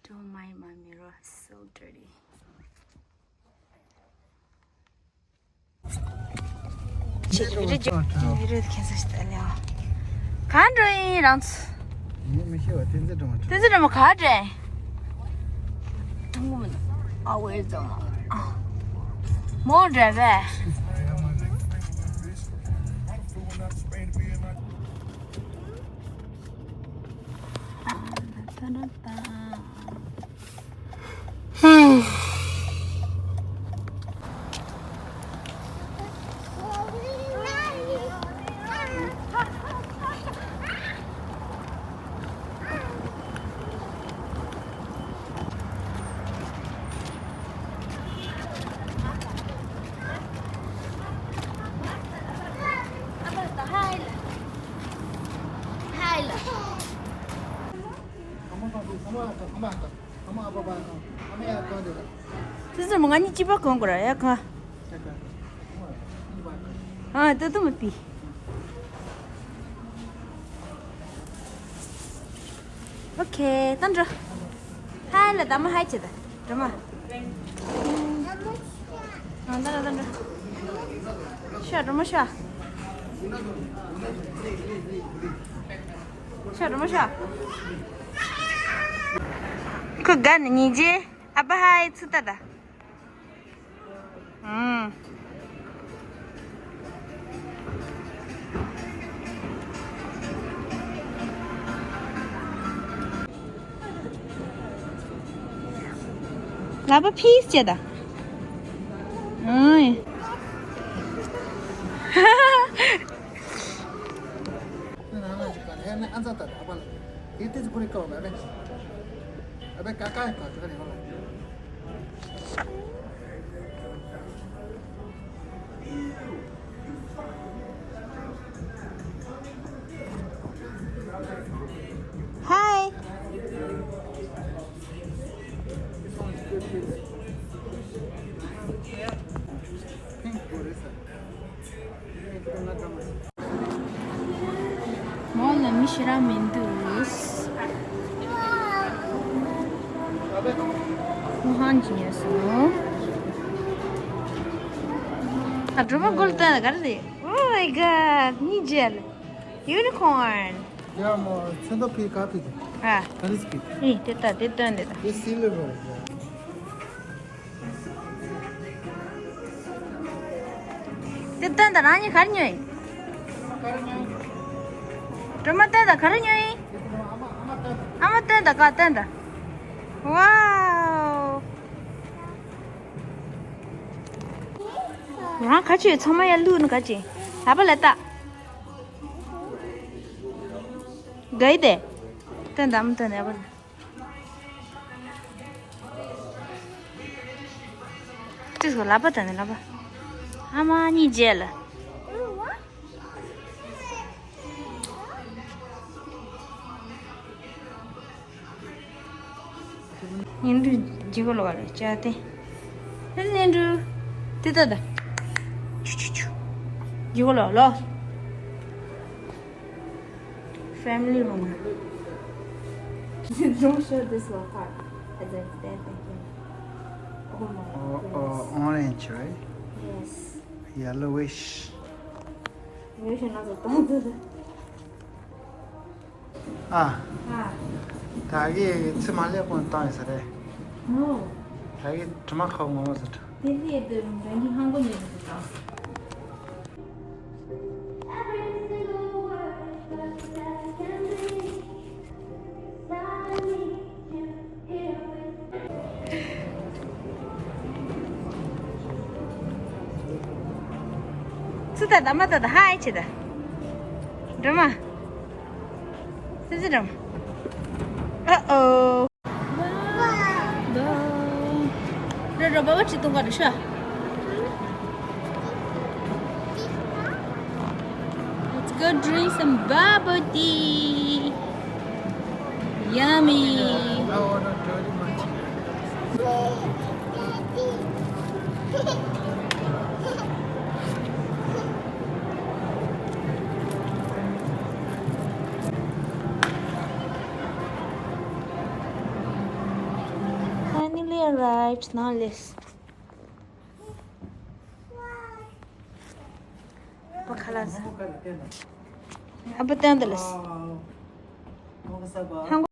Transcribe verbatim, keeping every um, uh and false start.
Don't mind my mirror, so dirty. ཁྱེད་ཀྱི་བི་ཌིའོ་ཁྱེད་ཀྱི་བི་ཌིའོ་ཁྱེད་ཚོ་ཞིག་ལྟ་ལེ། གང་འགྲོ་ཡིན་རང་ཚོ། ངས་མི་ཤེས་པ་བསྟན་འཛིན་སྒྲོལ་མ་འགྲོ། བསྟན་འཛིན་སྒྲོལ་མ་ག་འདྲ། ཐུང་ངུ་མི་འདུག་ཨ་ཝེ་ཙམ་མོ་འདྲ་བས། ཙི་ཙི་མོ་ང་གཉིས་གཅིག་པ་གང་དགོས་ར་ཡ་ག་ཨ་ཏོ་ཏོ་མ་པི། ཨོ་ཁེ་ད་འགྲོ། ཧའི་ལ་ད་མ་ཧའི་བྱེད་ད་འགྲོ་མ། ཨ་ད་ད་ད་འགྲོ། ཤ་འགྲོ་མ་ཤ། ཤ་འགྲོ་མ་ཤ། ཁོ་དགའ་ནི་ཉིན་རྗེས་ཨ་ཕ་ཧའི་ཚུ་ད་ད། ཨང་། ལག་པ་ཕིས་བྱས་ད། ཨང་། Hi. མོ་ལ་མི་ཤི་ར་མི་འདུག་མོ་ཧང་ཇི་ཡ་སོ། ཨ་སྒྲོལ་མ་མགོ་ལ་བཏོན་ན་ག་རེ་རེད། Oh my god, ཉིན་རྗེས་ལ། Unicorn. ཡ་མོ་ཚོན་མདོག་ཕི་ག་ཕི་དེ། ཨ། ག་རེ་ཕི། ཨི་དེ་ལྟ་དེ་སྟོན་དེ་ལྟ། དེ་སིལ་ལེ་རོ། དེ་སྟོན་དང་རང་ཉིད་ག་རེ་ཉོས་ཡིན། སྒྲོལ་མ་སྟོན་དང་ག་རེ་ཉོས་ཡིན། ཨ་མ་སྟོན་དང་ག་སྟོན་དང་། Wow. རང་ག་ཅི་ཚང་མ་ཡར་བླུགས་ནི་ག་ཅི། ལག་པ་ལ་བལྟ། དགའ་ཡི་དེ། ཏན་དམ་ཏན་ཡ་བ་ལ། ཏིས་གོ་ལག་པ་ཏན་ལག་པ། ཨ་མ་གཉིས་རྗེས་ལ། ཉན་འགྲུ་ཇི་གོ་ལོ་བ་ལ་ཅ་ཏེ། ཉན་འགྲུ། ཏི་ཏ་ཏ། ཆུ་ཆུ་ཆུ། ཇི་གོ་ལོ་ལོ། Family room. Don't show this one part. As I stand thinking. Oh my goodness. Oh, oh, orange, right? Yes. Yellowish. You should not have done this. ཨ། ཨ། ད་གི་ཚི་མ་ལེ་ཀོན་བཏང་ཡོད་ས་རེད། ནོ། ད་གི་དྲི་མ་ཁ་བོ་ངོ་མ་ཟེར། དེ་ལས་དེ་རུང་རང་གི་ཧང་གོ་ཉེ་དུ་བཏང་། ཚུ་ད་ད་མ་ད་ད་ཧའི་ཆེ་ད། སྒྲོལ་མ། ཙི་ཙི་སྒྲོལ་མ། Uh-oh. Wow. Wow. རེ་རེ་བ་བ་ཅི་གཏོང་ག་རེ་ཤ། Let's go drink some bubble tea. Yummy. Right, now let's. ཨ་ཕ་ཁ་ལག་ཟ། ཨ་ཕ་བསྟན་ད་ལས། ཧང་